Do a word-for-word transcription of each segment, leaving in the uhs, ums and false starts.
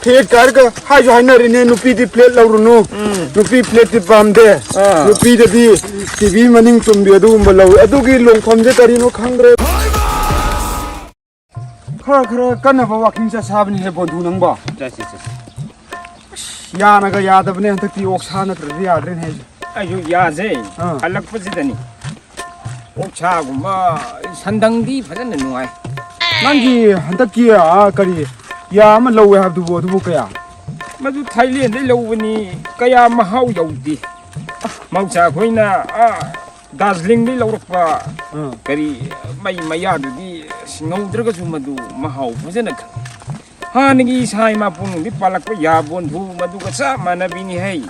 Flat ꯀꯥꯏꯔꯒ ꯍꯥꯏꯁꯨ ꯍꯥꯏꯅꯔꯤꯅꯦ, ꯅꯨꯄꯤꯗꯤ ꯐ꯭ꯂꯦꯠ ꯂꯧꯔꯨꯅꯨ, ꯎꯝ꯫ ꯅꯨꯄꯤ ꯐ꯭ꯂꯦꯠꯇꯤ ꯄꯥꯝꯗꯦ, ꯑꯥ꯫ ꯅꯨꯄꯤꯗꯗꯤ ꯇꯤꯚꯤ ꯃꯅꯤꯡ ꯇꯨꯝꯕꯤ ꯑꯗꯨꯒꯨꯝꯕ ꯂꯧꯏ꯫ ꯑꯗꯨꯒꯤ ꯂꯣꯡꯐꯝꯁꯦ ꯀꯔꯤꯅꯣ ꯈꯪꯗ꯭ꯔꯦ꯫ ꯈꯔ ꯈꯔ ꯀꯟꯅꯕ ꯋꯥꯀꯤꯡ ꯆꯠꯁꯦ ꯍꯥꯏꯕꯅꯤꯍꯦ ꯕꯣꯟꯗꯨ ꯅꯪꯕꯣ꯫ ꯆꯠꯁꯤ, ꯆꯠꯁꯤ꯫ ꯑꯁ, ꯌꯥꯅꯒ ꯌꯥꯗꯕꯅꯦ ꯍꯟꯗꯛꯇꯤ, ꯑꯣꯛꯁꯥ ꯅꯠꯇ꯭ꯔꯗꯤ ꯌꯥꯗ꯭ꯔꯦꯅꯦ ꯑꯩꯁꯦ꯫ ꯑꯩꯁꯨ ꯌꯥꯁꯦ ꯑꯥ꯫ ꯍꯜꯂꯛꯄꯁꯤꯗꯅꯤ꯫ ꯑꯣꯛꯁꯥꯒꯨꯝꯕ, ꯁꯟꯗꯪꯗꯤ ꯐꯖꯅ ꯅꯨꯡꯉꯥꯏ꯫ ꯅꯪꯒꯤ ꯍꯟꯗꯛꯀꯤ, ꯑꯥ, ꯀꯔꯤ, ꯌꯥ ꯑꯃ ꯂꯧꯋꯦ ꯍꯥꯏꯕꯗꯨꯕꯨ, ꯑꯗꯨꯕꯨ ꯀꯌꯥ? ꯃꯗꯨ ꯊꯥꯏꯂꯦꯟꯗꯩ ꯂꯧꯕꯅꯤ, ꯀꯌꯥ ꯃꯍꯥꯎ ꯌꯧꯗꯦ꯫ ꯃꯍꯧꯁꯥ ꯑꯩꯈꯣꯏꯅ, ꯑꯥ, ꯗꯥꯔꯖꯤꯂꯤꯡꯗꯩ ꯂꯧꯔꯛꯄ ꯑꯥ꯫ ꯀꯔꯤ ꯃꯩ ꯃꯌꯥꯗꯨꯗꯤ ꯉꯧꯗ꯭ꯔꯒꯁꯨ ꯃꯗꯨ ꯃꯍꯥꯎ ꯐꯖꯅ ꯈꯪꯉꯤ꯫ ꯍꯥꯟꯅꯒꯤ ꯏꯁꯥ ꯏꯃꯥ ꯄꯨꯡꯗꯤ ꯄꯥꯜꯂꯛꯄ ꯌꯥꯕꯣꯟ ꯊꯨ ꯃꯗꯨꯒ ꯆꯞ ꯃꯥꯟꯅꯕꯤꯅꯤ ꯍꯩ꯫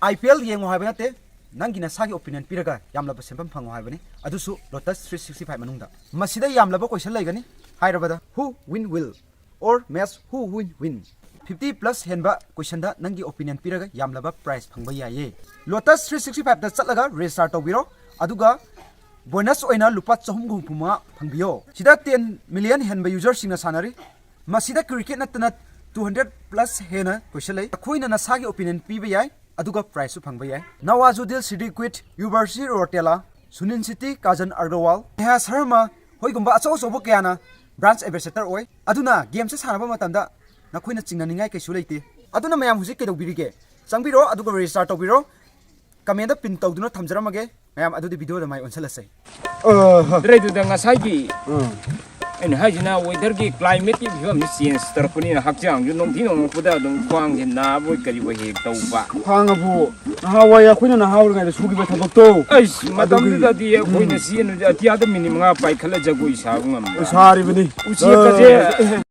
ꯑꯥꯏ ꯄꯤ ꯑꯦꯜ ꯌꯦꯡꯉꯨ ꯍꯥꯏꯕ ꯅꯠꯇꯦ, ꯅꯪꯒꯤ ꯅꯁꯥꯒꯤ ꯑꯣꯄꯤꯅꯤꯌꯟ ꯄꯤꯔꯒ ꯌꯥꯝꯂꯕ ꯁꯦꯟꯐꯝ ꯐꯪꯉꯨ ꯍꯥꯏꯕꯅꯤ, ꯑꯗꯨꯁꯨ ꯂꯣꯇꯁ ꯊ꯭ꯔꯤ ꯁꯤꯛꯁꯇꯤ ꯐꯥꯏꯚ ꯃꯅꯨꯡꯗ꯫ ꯃꯁꯤꯗ ꯌꯥꯝꯂꯕ ꯀꯣꯏꯁꯟ ꯂꯩꯒꯅꯤ, ꯍꯥꯏꯔꯕꯗ who win will or match who win win꯫ Fifty plus ꯍꯦꯟꯕ ꯀꯣꯏꯁꯟꯗ ꯅꯪꯒꯤ ꯑꯣꯄꯤꯅꯤꯌꯟ ꯄꯤꯔꯒ ꯌꯥꯝꯂꯕ ꯄ꯭ꯔꯥꯏꯖ ꯐꯪꯕ ꯌꯥꯏꯌꯦ꯫ ꯂꯣꯇꯁ ꯊ꯭ꯔꯤ ꯁꯤꯛꯁꯇꯤ ꯐꯥꯏꯚꯇ ꯆꯠꯂꯒ ꯔꯦꯖꯤꯁꯇꯥꯔ ꯇꯧꯕꯤꯔꯣ, ꯑꯗꯨꯒ ꯕꯣꯅꯁ ꯑꯣꯏꯅ ꯂꯨꯄꯥ ꯆꯍꯨꯝꯒ ꯍꯨꯝꯐꯨ ꯃꯉꯥ ꯐꯪꯕꯤꯌꯣ꯫ ꯁꯤꯗ ꯇꯦꯟ ꯃꯤꯂꯤꯌꯟ ꯍꯦꯟꯕ ꯌꯨꯖꯔꯁꯤꯡꯅ ꯁꯥꯟꯅꯔꯤ꯫ ꯃꯁꯤꯗ ꯀ꯭ꯔꯤꯀꯦꯠ ꯅꯠꯇꯅ ꯇꯨ ꯍꯟꯗ꯭ꯔꯦꯠ ꯄ꯭ꯂꯁ ꯍꯦꯟꯅ ꯀꯣꯏꯁꯟ ꯂꯩ꯫ ꯑꯩꯈꯣꯏꯅ ꯅꯁꯥꯒꯤ ꯑꯣꯄꯤꯅꯤꯌꯟ ꯄꯤꯕ ꯌꯥꯏ, ꯑꯗꯨꯒ ꯄ꯭ꯔꯥꯏꯖꯁꯨ ꯐꯪꯕ ꯌꯥꯏ꯫ ꯅꯋꯥꯖꯨꯗꯤꯟ ꯁꯤꯗꯤꯀ꯭ꯋꯤꯠ, ꯌꯨꯕꯔꯁꯤ ꯔꯣꯇꯦꯂꯥ, ꯁꯨꯅꯤꯜ ꯁꯤꯇꯤ, ꯀꯥꯖꯟ ꯑꯒꯔꯋꯥꯜ, ꯅꯦꯍꯥ ꯁꯔꯃ ꯍꯣꯏꯒꯨꯝꯕ ꯑꯆꯧ ꯑꯆꯧꯕ ꯀꯌꯥꯅ ꯕ꯭ꯔꯥꯟꯁ ꯑꯦꯝꯕꯦꯁꯦꯗꯔ ꯑꯣꯏ꯫ ꯑꯗꯨꯅ ꯒꯦꯝꯁꯦ ꯁꯥꯟꯅꯕ ꯃꯇꯝꯗ ꯅꯈꯣꯏꯅ ꯆꯤꯡꯅꯅꯤꯡꯉꯥꯏ ꯀꯩꯁꯨ ꯂꯩꯇꯦ꯫ ꯑꯗꯨꯅ ꯃꯌꯥꯝ ꯍꯧꯖꯤꯛ ꯀꯩꯗꯧꯕꯤꯔꯤꯒꯦ? ꯆꯪꯕꯤꯔꯣ, ꯑꯗꯨꯒ ꯔꯦꯖꯤꯁꯇꯥꯔ ꯇꯧꯕꯤꯔꯣ꯫ ꯀꯃꯦꯟꯗ ꯄꯤꯟ ꯇꯧꯗꯨꯅ ꯊꯝꯖꯔꯝꯃꯒꯦ꯫ ꯃꯌꯥꯝ, ꯑꯗꯨꯗꯤ ꯚꯤꯗꯤꯑꯣꯗ ꯃꯥꯏ ꯑꯣꯟꯁꯤꯜꯂꯁꯦ꯫ ꯑ, ꯍ꯫ ꯑꯗꯨꯗ ꯉꯁꯥꯏꯒꯤ ꯎꯝ꯫ ꯑꯩꯅ ꯍꯥꯏꯁꯤꯅ ꯋꯦꯗꯔꯒꯤ, ꯀ꯭ꯂꯥꯏꯃꯦꯠꯀꯤ ꯐꯤꯕꯝꯁꯤ ꯆꯦꯟꯖ ꯇꯧꯔꯛꯄꯅꯤꯅ ꯍꯛꯆꯥꯡꯁꯨ ꯅꯣꯡꯊꯤ ꯅꯣꯡꯃꯛꯄꯗ ꯑꯗꯨꯝ ꯈ꯭ꯋꯥꯡꯁꯦ ꯅꯥꯕꯣꯏ ꯀꯔꯤꯕꯣꯏ ꯍꯦꯛ ꯇꯧꯕ꯫ ꯈ꯭ꯋꯥꯡ ꯑꯕꯨ ꯅꯍꯥꯟꯋꯥꯏ ꯑꯩꯈꯣꯏꯅ ꯅꯍꯥ ꯑꯣꯏꯔꯤꯉꯩꯗ ꯁꯨꯈꯤꯕ ꯊꯕꯛꯇꯣ꯫ ꯑꯩꯁ, ꯑꯗꯨꯒꯤ ꯃꯇꯝꯗꯨꯗꯗꯤ ꯑꯩꯈꯣꯏꯅ ꯎꯝ꯫ ꯆꯦꯟꯕꯁꯦ ꯑꯇꯤꯌꯥꯗ ꯃꯤꯅꯤꯠ ꯃꯉꯥ ꯄꯥꯏꯈꯠꯂ ꯖꯒꯣꯏ ꯁꯥꯕ ꯉꯝꯕ꯫ ꯁꯥꯔꯤꯕꯅꯤ꯫ ꯎꯆꯦꯛꯀꯁꯦ ꯑ꯫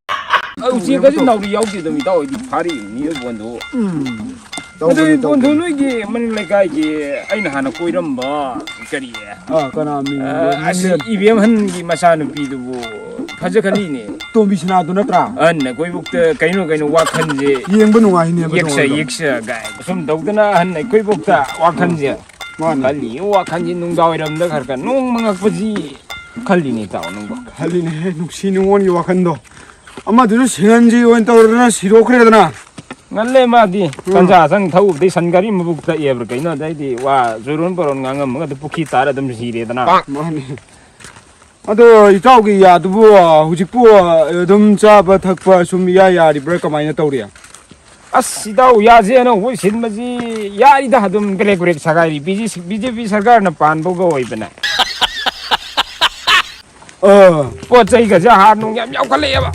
ꯑ, ꯎꯆꯦꯛꯀꯁꯦ ꯅꯥꯎꯔꯤ ꯌꯥꯎꯗꯦ ꯑꯗꯨꯝ ꯏꯇꯥꯎ ꯍꯣꯏꯗꯤ ꯐꯥꯔꯛꯏꯕꯅꯤ ꯕꯣꯟꯗꯨ꯫ ꯎꯝ꯫ ꯑꯗꯨ ꯇꯧꯕꯅꯤ, ꯕꯣꯟꯗꯨ ꯇꯧꯕꯅꯤ꯫ ꯅꯣꯏꯒꯤ ꯃꯅꯤꯡ ꯂꯩꯀꯥꯏꯒꯤ ꯑꯩꯅ ꯍꯥꯟꯅ ꯀꯣꯏꯔꯝꯕ ꯀꯔꯤ? ꯑꯥ, ꯀꯅꯥ ꯃꯤꯡ? ꯑ, ꯑꯁꯤ ꯃꯤꯡꯂꯦꯟ? ꯏꯕꯦꯝꯍꯟꯒꯤ ꯃꯆꯥꯅꯨꯄꯤꯗꯨꯕꯨ ꯐꯖꯈꯜꯂꯤꯅꯦ꯫ ꯇꯣꯝꯕꯤ ꯁꯅꯥꯗꯨ ꯅꯠꯇ꯭ꯔꯥ? ꯑꯍꯟ ꯑꯩꯈꯣꯏꯕꯨꯛꯇ ꯀꯩꯅꯣ ꯀꯩꯅꯣ ꯋꯥꯈꯜꯁꯦ ꯌꯦꯡꯕ ꯅꯨꯡꯉꯥꯏꯅꯦ ꯑꯗꯨ ꯌꯦꯛꯁ ꯇꯣꯝꯕꯤꯗꯣ꯫ ꯌꯦꯛꯁ ꯒꯥꯏ꯫ ꯁꯨꯝ ꯇꯧꯗꯅ ꯑꯍꯟ ꯑꯩꯈꯣꯏꯕꯨꯛꯇ ꯋꯥꯈꯜꯁꯦ ꯃꯥꯅꯤ꯫ ꯈꯜꯂꯤ ꯋꯥꯈꯜꯁꯦ ꯅꯨꯡꯗꯥꯡ ꯋꯥꯏꯔꯝꯗ ꯈꯔ ꯈꯔ ꯅꯣꯡ ꯃꯪꯉꯛꯄꯁꯤ ꯈꯜꯂꯤꯅꯦ ꯏꯇꯥꯎ ꯅꯪꯕꯣ꯫ ꯈꯜꯂꯤꯅꯦꯍꯦ, ꯅꯨꯡꯁꯤ ꯅꯨꯡꯉꯣꯟꯒꯤ ꯋꯥꯈꯜꯗꯣ꯫ ꯑꯃꯗꯨꯁꯨ ꯁꯤꯡꯍꯟꯁꯤ ꯑꯣꯏꯅ ꯇꯧꯔꯗꯅ ꯁꯤꯗꯣꯛꯈ꯭ꯔꯦꯗꯅ꯫ ꯉꯜꯂꯦ ꯃꯥꯗꯤ꯫ ꯎꯝ꯫ ꯇꯟꯖꯥ ꯆꯪ ꯊꯧꯕꯗꯩ ꯁꯟ ꯒꯥꯔꯤ ꯃꯕꯨꯛ ꯇꯛꯑꯦꯕ꯭ꯔꯥ ꯀꯩꯅꯣ, ꯑꯗꯩꯗꯤ ꯋꯥ ꯆꯨꯔꯣꯟ ꯄꯔꯣꯟ ꯉꯥꯡꯉꯝꯃꯒ ꯑꯗꯨ ꯄꯨꯈ꯭ꯔꯤ ꯇꯥꯔ ꯑꯗꯨꯝ ꯁꯤꯔꯦꯗꯅ꯫ ꯃꯥꯅꯦ꯫ ꯑꯗꯣ ꯏꯇꯥꯎꯒꯤ ꯌꯥꯗꯨꯕꯨ ꯍꯧꯖꯤꯛꯄꯨ ꯑꯗꯨꯝ ꯆꯥꯕ ꯊꯛꯄ ꯁꯨꯝ ꯏꯌꯥ ꯌꯥꯔꯤꯕ꯭ꯔꯥ, ꯀꯃꯥꯏꯅ ꯇꯧꯔꯤ? ꯑꯁ, ꯏꯇꯥꯎ, ꯌꯥꯁꯦ ꯑꯅꯧꯕ ꯁꯤꯟꯕꯁꯤ ꯌꯥꯔꯤꯗ, ꯑꯗꯨꯝ ꯀ꯭ꯔꯦꯛ ꯀ꯭ꯔꯦꯛ ꯁꯥꯒꯥꯏꯔꯤ꯫ ꯕꯤ ꯖꯦ ꯁꯤ, ꯕꯤ ꯖꯦ ꯄꯤ ꯁꯔꯀꯥꯔꯅ ꯄꯥꯟꯕꯒ ꯑꯣꯏꯕꯅꯦ꯫ ꯑꯥ꯫ ꯄꯣꯠ ꯆꯩꯒꯁꯦ ꯍꯥꯔ ꯅꯨꯡ ꯌꯥꯝ ꯌꯥꯎꯈꯠꯂꯛꯑꯦꯕ꯫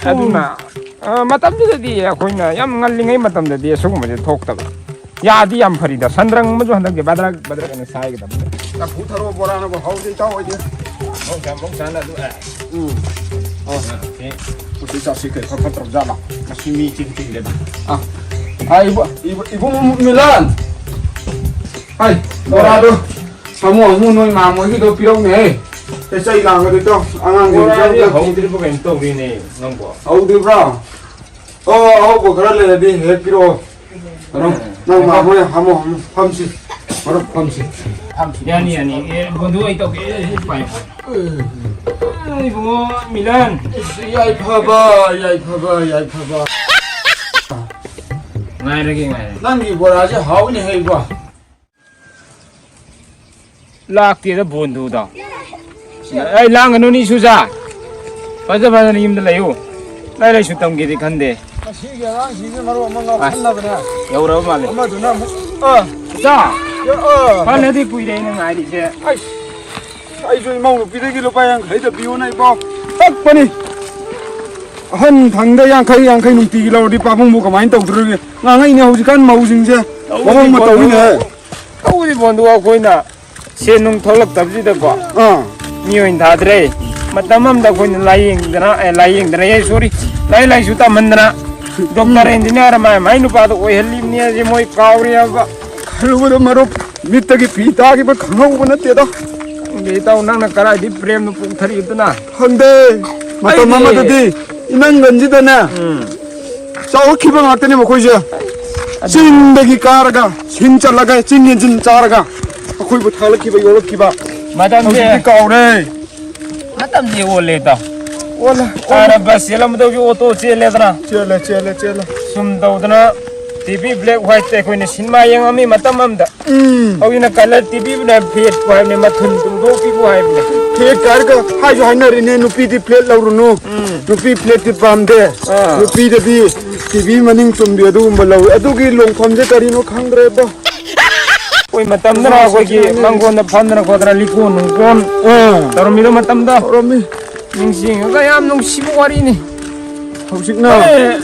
ꯑꯣ꯫ ꯑꯗꯨꯅ, ꯑ, ꯃꯇꯝꯗꯨꯗꯗꯤ ꯑꯩꯈꯣꯏꯅ ꯌꯥꯝ ꯉꯜꯂꯤꯉꯩ ꯃꯇꯝꯗꯗꯤ ꯑꯁꯤꯒꯨꯝꯕꯁꯦ ꯊꯣꯛꯇꯕ꯫ ꯌꯥꯗꯤ ꯌꯥꯝ ꯐꯔꯤꯗ, ꯁꯟꯗ꯭ꯔꯪ ꯑꯃꯁꯨ ꯍꯟꯗꯛꯇꯤ ꯕꯗ꯭ꯔꯛ ꯕꯗ꯭ꯔꯛ ꯑꯅ ꯁꯥꯏꯒꯗꯕꯅꯤ꯫ ꯂꯐꯨ ꯊꯔꯣ ꯕꯣꯔꯥꯅꯕꯨ ꯍꯥꯎꯗꯦ ꯏꯇꯥꯎ ꯍꯣꯏꯗꯤ꯫ ꯃꯧ ꯆꯥ, ꯃꯧ ꯆꯥꯅ ꯑꯗꯨ, ꯑꯦ꯫ ꯎꯝ꯫ ꯑ꯫ ꯑꯣꯀꯦ꯫ ꯎꯇꯤ ꯆꯥꯁꯤ ꯀꯩ ꯈꯔ ꯐꯠꯇ꯭ꯔꯕ ꯖꯥꯠꯂꯣ? ꯉꯁꯤ ꯃꯤ ꯆꯤꯟ ꯊꯤꯡꯗꯦꯗ꯫ ꯑ꯫ ꯑ, ꯏꯕꯨ-, ꯏꯕꯨ-, ꯏꯕꯨꯡꯉꯣ ꯃꯤꯂꯟ! ꯍꯥꯏ, ꯕꯣꯔꯥꯗꯣ ꯍꯥꯃꯨ ꯍꯥꯃꯨ ꯅꯣꯏ ꯃꯥꯝꯃ ꯍꯣꯏꯒꯤꯗꯣ ꯄꯤꯔꯛꯎꯅꯦꯍꯦ꯫ ꯑꯦ, ꯆꯩ ꯂꯥꯡꯒꯗꯣ ꯏꯇꯥꯎ, ꯑꯉꯥꯡꯁꯤꯡ ꯕꯣꯔꯥꯗꯤ ꯆꯪꯗ-, ꯍꯧꯗ꯭ꯔꯤꯕ ꯀꯩꯅꯣ ꯇꯧꯔꯤꯅꯦ ꯅꯪꯕꯣ꯫ ꯍꯧꯗ꯭ꯔꯤꯕ꯭ꯔꯣ? ꯑꯣ, ꯑꯍꯧꯕ ꯈꯔ ꯂꯩꯔꯗꯤ ꯍꯦꯛ ꯄꯤꯔꯛꯑꯣ꯫ ꯃꯔꯨꯞ, ꯅꯪ ꯃꯥꯝꯃ ꯍꯣꯏ ꯍꯥꯃꯨ ꯍꯥꯃꯨ ꯐꯝꯁꯤ꯫ ꯃꯔꯨꯞ, ꯐꯝꯁꯤ꯫ ꯌꯥꯅꯤ, ꯌꯥꯅꯤ꯫ ꯑꯦ, ꯕꯣꯟꯗꯨ ꯑꯩ ꯇꯧꯒꯦ꯫ ꯑꯦ, ꯄꯥꯏ, ꯄꯥꯏ꯫ ꯑꯦ, ꯏꯕꯨꯡꯉꯣ ꯃꯤꯂꯟ꯫ ꯌꯥꯏꯐꯕ, ꯌꯥꯏꯐꯕ, ꯌꯥꯏꯐꯕ꯫ ꯉꯥꯏꯔꯒꯦ, ꯉꯥꯏꯔꯒꯦ꯫ ꯅꯪꯒꯤ ꯕꯣꯔꯥꯁꯦ ꯍꯥꯎꯏꯅꯦꯍꯦ, ꯏꯕꯣ꯫ ꯂꯥꯛꯇꯦꯗ ꯕꯣꯟꯗꯨꯗ꯫ ꯑꯩ ꯂꯥꯡꯒꯅꯨ, ꯅꯤꯁꯨꯖꯥ꯫ ꯐꯖ ꯐꯖꯅ ꯌꯨꯝꯗ ꯂꯩꯌꯨ꯫ ꯂꯥꯏꯔꯤꯛ ꯂꯥꯏꯁꯨ ꯇꯝꯒꯦꯗꯤ ꯈꯟꯗꯦ꯫ ꯃꯁꯤꯒꯤ ꯑꯉꯥꯡꯁꯤꯡꯁꯤ ꯃꯔꯣꯟ ꯑꯃ ꯉꯥꯎꯁꯟꯅꯕꯅꯦ꯫ ꯌꯧꯔꯕ ꯃꯥꯜꯂꯦ꯫ ꯑꯃꯗꯨꯅ ꯑꯃꯨꯛ, ꯑ, ꯏꯆꯥ! ꯑ, ꯑ꯫ ꯐꯅꯗꯤ ꯀꯨꯏꯔꯦ ꯑꯩꯅ ꯉꯥꯏꯔꯤꯁꯦ꯫ ꯑꯩꯁ, ꯑꯩꯁꯨ ꯏꯃꯧ ꯅꯨꯄꯤꯗꯒꯤ ꯂꯨꯄꯥ ꯌꯥꯡꯈꯩꯗ ꯄꯤꯌꯨꯅ ꯏꯕꯣ ꯇꯛꯄꯅꯤ꯫ ꯑꯍꯟ ꯊꯪꯗ ꯌꯥꯡꯈꯩ, ꯌꯥꯡꯈꯩ ꯅꯨꯡꯇꯤꯒꯤ ꯂꯧꯔꯗꯤ ꯄꯥꯕꯨꯡꯕꯨ ꯀꯃꯥꯏꯅ ꯇꯧꯗꯣꯔꯤꯒꯦ? ꯉꯥꯡꯉꯛꯏꯅꯦ ꯍꯧꯖꯤꯛꯀꯥꯟ ꯃꯧꯁꯤꯡꯁꯦ꯫ ꯇꯧꯔꯤꯕ ꯃꯑꯣꯡ ꯃꯇꯧꯅꯤꯅꯦ꯫ ꯄꯣꯠꯇꯨ, ꯇꯧꯔꯤꯕ ꯄꯣꯠꯇꯨ ꯑꯩꯈꯣꯏꯅ ꯁꯦꯟ ꯅꯨꯡ ꯊꯣꯛꯂꯛꯇꯕꯁꯤꯗꯀꯣ, ꯑꯥ꯫ ꯃꯤ ꯑꯣꯏꯅ ꯊꯥꯗ꯭ꯔꯦ꯫ ꯃꯇꯝ ꯑꯃꯗ ꯑꯩꯈꯣꯏꯅ ꯂꯥꯏꯌꯦꯡꯗꯅ, ꯑꯦ, ꯂꯥꯏꯌꯦꯡꯗꯅ, ꯑꯦ, sorry, ꯂꯥꯏꯔꯤꯛ ꯂꯥꯏꯁꯨ ꯇꯝꯍꯟꯗꯅ, ꯗꯣꯛꯇꯔ, ꯎꯝ꯫ ꯏꯟꯖꯤꯅꯤꯌꯥꯔ, ꯃꯥꯏ ꯃꯥꯏ ꯅꯨꯄꯥꯗꯣ ꯑꯣꯏꯍꯜꯂꯤꯕꯅꯤ ꯍꯥꯏꯁꯦ ꯃꯣꯏ ꯀꯥꯎꯔꯦ ꯍꯥꯏꯕ꯫ ꯈꯜꯂꯨꯕꯗ ꯃꯔꯨꯞ, ꯃꯤꯠꯇꯒꯤ ꯄꯤ ꯇꯥꯈꯤꯕ ꯈꯪꯍꯧꯕ ꯅꯠꯇꯦꯗ꯫ ꯈꯪꯗꯦ ꯏꯇꯥꯎ, ꯅꯪꯅ ꯀꯗꯥꯏꯗꯒꯤ ꯄ꯭ꯔꯦꯝꯅ ꯄꯣꯛꯊꯔꯛꯏꯕꯅ? ꯈꯪꯗꯦ꯫ ꯃꯇꯝ ꯑꯩꯗꯤ ꯑꯃꯗꯗꯤ ꯏꯅꯪꯒꯟꯁꯤꯗꯅꯦ, ꯎꯝ꯫ ꯆꯥꯎꯔꯛꯈꯤꯕ ꯉꯥꯛꯇꯅꯦ ꯃꯈꯣꯏꯁꯦ꯫ ꯑꯗꯨ ꯆꯤꯡꯗꯒꯤ ꯀꯥꯔꯒ, ꯁꯤꯡ ꯆꯠꯂꯒ, ꯆꯤꯡ ꯌꯦꯟꯁꯤꯟ ꯆꯥꯔꯒ ꯑꯩꯈꯣꯏꯕꯨ ꯊꯥꯂꯛꯈꯤꯕ, ꯌꯣꯛꯂꯛꯈꯤꯕ꯫ ꯃꯇꯝꯁꯦ ꯍꯧꯖꯤꯛꯇꯤ ꯀꯥꯎꯔꯦ꯫ ꯃꯇꯝꯁꯦ ꯑꯣꯜꯂꯦ ꯏꯇꯥꯎ꯫ ꯑꯣꯜꯂꯦ꯫ ꯍꯥꯟꯅ ꯕꯁ ꯆꯦꯜꯂꯝꯕꯗꯧꯒꯤ ꯑꯣꯇꯣ ꯆꯦꯜꯂꯦꯗꯅ꯫ ꯆꯦꯜꯂꯦ, ꯆꯦꯜꯂꯦ, ꯆꯦꯜꯂꯦ꯫ ꯁꯨꯝ ꯇꯧꯗꯅ ꯇꯤ ꯚꯤ ꯕ꯭ꯂꯦꯛ ꯋꯥꯏꯠꯇ ꯑꯩꯈꯣꯏꯅ ꯁꯤꯅꯦꯃꯥ ꯌꯦꯡꯉꯝꯃꯤ ꯃꯇꯝ ꯑꯃꯗ꯫ ꯎꯝ꯫ ꯍꯧꯖꯤꯛꯅ ꯀꯂꯔ ꯇꯤ ꯚꯤꯕꯨꯅ ꯐ꯭ꯂꯦꯠꯄꯨ ꯍꯥꯏꯕꯅꯦ, ꯃꯊꯨꯟ ꯇꯨꯝꯊꯣꯛꯄꯤꯕꯨ ꯍꯥꯏꯕꯅꯦ꯫ ꯐ꯭ꯂꯦꯠ ꯍꯥꯏꯔꯒ ꯍꯥꯏꯁꯨ ꯍꯥꯏꯅꯔꯤꯅꯦ, ꯅꯨꯄꯤꯗꯤ ꯐ꯭ꯂꯦꯠ ꯂꯧꯔꯨꯅꯨ꯫ ꯎꯝ꯫ ꯅꯨꯄꯤ ꯐ꯭ꯂꯦꯠꯇꯤ ꯄꯥꯝꯗꯦ꯫ ꯑꯥ꯫ ꯅꯨꯄꯤꯗꯗꯤ ꯇꯤ ꯚꯤ ꯃꯅꯤꯡ ꯇꯨꯝꯕꯤ ꯑꯗꯨꯒꯨꯝꯕ ꯂꯧꯋꯤ꯫ ꯑꯗꯨꯒꯤ ꯂꯣꯡꯐꯝꯁꯦ ꯀꯔꯤꯅꯣ ꯈꯪꯗ꯭ꯔꯦꯕꯣ꯫ ꯑꯩꯈꯣꯏ ꯃꯇꯝꯗꯅ ꯑꯩꯈꯣꯏꯒꯤ ꯃꯥꯡꯒꯣꯟꯗ ꯐꯝꯗꯅ ꯈꯣꯠꯇꯅ ꯂꯤꯀꯣꯟ ꯅꯨꯡꯀꯣꯟ ꯑꯥ꯫ ꯇꯧꯔꯝꯃꯤꯗꯣ ꯃꯇꯝꯗꯣ꯫ ꯇꯧꯔꯝꯃꯤ꯫ ꯅꯤꯡꯁꯤꯡꯉꯒ ꯌꯥꯝ ꯅꯨꯡꯁꯤꯕ ꯋꯥꯔꯤꯅꯤ꯫ ꯍꯧꯖꯤꯛꯅ ꯑꯦ,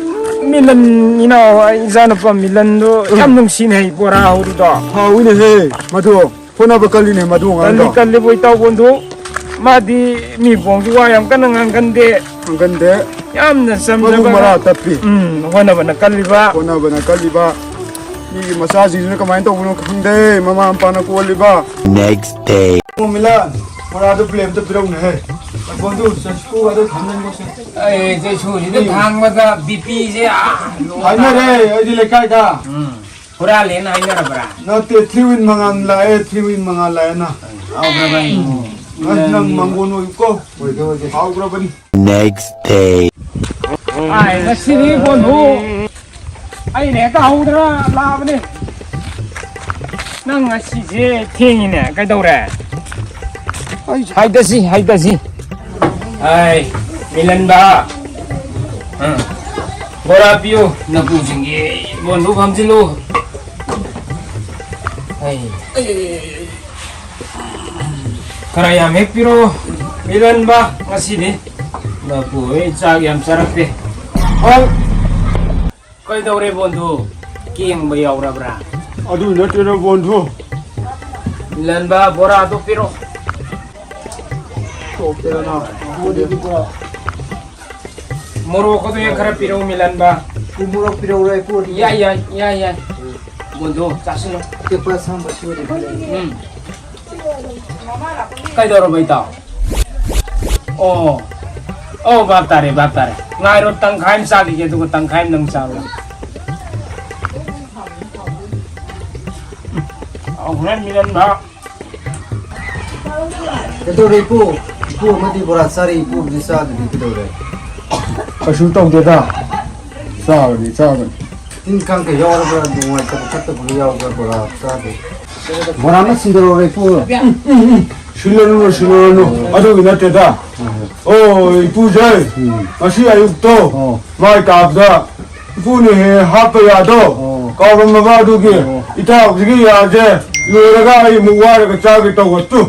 ꯃꯤꯂꯟ ꯏꯅꯥꯎ, ꯑꯩ ꯏꯆꯥꯅꯨꯄꯥ ꯃꯤꯂꯟꯗꯣ ꯎꯝ꯫ ꯌꯥꯝ ꯅꯨꯡꯁꯤꯅꯦ, ꯕꯣꯔꯥ ꯍꯧꯔꯤꯗꯣ꯫ ꯍꯥꯎꯏꯅꯦꯍꯦ, ꯃꯗꯨ ꯍꯣꯠꯅꯕ ꯀꯜꯂꯤꯅꯦ, ꯃꯗꯨ ꯀꯜꯂꯤ, ꯑꯉꯥꯡꯗꯣ꯫ ꯀꯜꯂꯤꯕꯨ ꯏꯇꯥꯎ ꯕꯣꯟꯗꯨ꯫ ꯃꯥꯗꯤ ꯃꯤ ꯄꯣꯡꯁꯨ ꯋꯥ ꯌꯥꯝ ꯀꯟꯅ ꯉꯥꯡꯒꯟꯗꯦ꯫ ꯉꯥꯡꯒꯟꯗꯦ꯫ ꯌꯥꯝꯅ ꯃꯕꯨꯛ ꯆꯝꯖꯕ ꯃꯔꯥ ꯇꯞꯄꯤ꯫ ꯎꯝ, ꯍꯣꯠꯅꯕꯅ ꯀꯜꯂꯤꯕ꯫ ꯍꯣꯠꯅꯕꯅ ꯀꯜꯂꯤꯕ꯫ ꯃꯤꯒꯤ ꯃꯆꯥꯁꯤꯡꯁꯤꯅ ꯀꯃꯥꯏꯅ ꯇꯧꯕꯅꯣ ꯈꯪꯗꯦ, ꯃꯃꯥ ꯃꯄꯥꯅ ꯀꯣꯜꯂꯤꯕ꯫ Next day. ꯃꯣꯃꯤꯂꯥ, ꯕꯣꯔꯥꯗꯨ ꯄ꯭ꯂꯦꯠ ꯑꯝꯇ ꯄꯤꯔꯛꯎꯅꯦꯍꯦ꯫ ꯕꯣꯟꯗꯨ, ꯆꯠꯀꯣ ꯑꯗꯨ ꯊꯝꯖꯟꯈꯣꯁꯦ꯫ ꯑꯩ ꯆꯩꯁꯨꯁꯤꯗ ꯊꯥꯡꯕꯗ ꯕꯤ ꯄꯤꯁꯦ, ꯑꯥ, ꯍꯥꯏꯅꯔꯦ, ꯑꯩꯗꯤ ꯂꯩꯀꯥꯏꯗ꯫ ꯎꯝ꯫ ꯍꯨꯔꯥꯜꯂꯦꯅ ꯍꯥꯏꯅꯔꯕ꯭ꯔꯥ? ꯅꯠꯇꯦ, ꯊ꯭ꯔꯤ ꯋꯤꯟ ꯃꯉꯥꯜ ꯂꯥꯛꯑꯦ, ꯊ꯭ꯔꯤ ꯋꯤꯟ ꯃꯉꯥꯜ ꯂꯥꯛꯑꯦꯅ꯫ ꯍꯥꯎꯈ꯭ꯔꯕ ꯑꯩ? ꯎꯝ꯫ ꯑꯁ, ꯅꯪ ꯃꯪꯒꯣꯟ ꯑꯣꯏꯌꯨꯀꯣ꯫ ꯑꯣꯏꯒꯦ, ꯑꯣꯏꯒꯦ꯫ ꯍꯥꯎꯈ꯭ꯔꯕꯅꯤ꯫ Next day. ꯑꯥꯏ, ꯉꯁꯤꯗꯤ ꯕꯣꯟꯗꯨ ꯑꯩꯅ ꯍꯦꯛꯇ ꯍꯧꯗꯅ ꯂꯥꯛꯑꯕꯅꯤ꯫ ꯅꯪ ꯉꯁꯤꯁꯦ ꯊꯦꯡꯉꯤꯅꯦ, ꯀꯩꯗꯧꯔꯦ? ꯑꯩ ꯍꯥꯏꯗꯁꯤ, ꯍꯥꯏꯗꯁꯤ꯫ ꯑꯥꯏ, ꯃꯤꯂꯟꯕ꯫ ꯑꯥ꯫ ꯕꯣꯔꯥ ꯄꯤꯌꯨ, ꯅꯄꯨꯁꯤꯡꯒꯤ ꯕꯣꯟꯗꯨ ꯐꯝꯖꯤꯜꯂꯨ꯫ ꯑꯩ꯫ ꯈꯔ ꯌꯥꯝ ꯍꯦꯛ ꯄꯤꯔꯛꯑꯣ, ꯃꯤꯂꯟꯕ, ꯉꯁꯤꯗꯤ꯫ ꯅꯄꯨ ꯍꯣꯏ ꯆꯥꯛ ꯌꯥꯝ ꯆꯥꯔꯛꯇꯦ꯫ ꯍꯣꯏ꯫ ꯀꯩꯗꯧꯔꯦ ꯕꯣꯟꯗꯨ? ꯀꯦꯡꯕ ꯌꯥꯎꯔꯕ꯭ꯔꯥ? ꯑꯗꯨ ꯅꯠꯇꯦꯗ ꯕꯣꯟꯗꯨ꯫ ꯃꯤꯂꯟꯕ, ꯕꯣꯔꯥꯗꯣ ꯄꯤꯔꯛꯑꯣ꯫ ꯃꯣꯔꯣꯛ ꯑꯗꯨ ꯈꯔ ꯄꯤꯔꯛꯎ, ꯃꯤꯂꯟꯕ꯫ ꯎ ꯃꯣꯔꯣꯛ ꯄꯤꯔꯛꯎꯔꯥ, ꯏꯄꯨ? ꯌꯥꯏ, ꯌꯥꯏ, ꯌꯥꯏ, ꯌꯥꯏ꯫ ꯕꯣꯟꯗꯣ ꯆꯥꯁꯤꯜꯂꯣ꯫ ꯑꯇꯦꯛꯄ ꯑꯁꯥꯡꯕ ꯁꯤꯕꯨꯗꯤ ꯄꯤꯔꯛꯎ꯫ ꯎꯝ꯫ ꯀꯩꯗꯧꯔꯕ, ꯏꯇꯥꯎ? ꯑꯣ꯫ ꯑꯣ, ꯚꯥꯞ ꯇꯥꯔꯦ, ꯚꯥꯞ ꯇꯥꯔꯦ꯫ ꯉꯥꯏꯔꯣ, ꯇꯪꯈꯥꯏ ꯑꯃ ꯆꯥꯈꯤꯒꯦ, ꯑꯗꯨꯒ ꯇꯪꯈꯥꯏ ꯑꯃ ꯅꯪ ꯆꯥꯔꯣ꯫ ꯑꯧ, ꯍꯣꯔꯦꯟ ꯃꯤꯂꯟꯕ꯫ ꯀꯩꯗꯧꯔꯦ, ꯏꯄꯨ? ꯏꯄꯨ ꯑꯃꯗꯤ ꯕꯣꯔꯥ ꯆꯥꯔꯤ, ꯏꯄꯨ ꯑꯃꯗꯤ ꯆꯥꯗ꯭ꯔꯗꯤ ꯀꯩꯗꯧꯔꯦ? ꯀꯩꯁꯨ ꯇꯧꯗꯦꯗ꯫ ꯆꯥꯕꯅꯤ, ꯆꯥꯕꯅꯤ꯫ ꯇꯤꯟ ꯀꯥꯡ ꯀꯩ ꯌꯥꯎꯔꯕ꯭ꯔꯥ? ꯅꯨꯡꯉꯥꯏꯇꯕ ꯈꯣꯠꯇꯕꯒ ꯌꯥꯎꯕ꯭ꯔꯥ? ꯕꯣꯔꯥ ꯆꯥꯗꯦ꯫ ꯕꯣꯔꯥ ꯑꯃ ꯁꯤꯟꯗꯣꯔꯛꯑꯣ, ꯏꯄꯨ꯫ ꯁꯤꯜꯂꯨꯔꯅꯨ, ꯁꯤꯜꯂꯨꯔꯅꯨ꯫ ꯑꯗꯨꯒꯤ ꯅꯠꯇꯦꯗ꯫ ꯑꯣ, ꯏꯄꯨꯁꯦ꯫ ꯎꯝ꯫ ꯉꯁꯤ ꯑꯌꯨꯛꯇꯣ ꯑꯣ꯫ ꯃꯥꯏ ꯇꯥꯕꯗ ꯏꯄꯨꯅ ꯍꯦꯛ ꯍꯥꯞꯄ ꯌꯥꯗꯣ ꯑꯣ꯫ ꯀꯥꯎꯔꯝꯃꯕ ꯑꯗꯨꯒꯤ ꯑꯣ꯫ ꯏꯇꯥꯎꯁꯤꯒꯤ ꯌꯥꯁꯦ ꯂꯣꯏꯔꯒ ꯑꯩ ꯑꯃꯨꯛ ꯋꯥꯏꯔꯒ ꯆꯥꯒꯦ ꯇꯧꯕ ꯇꯨ꯫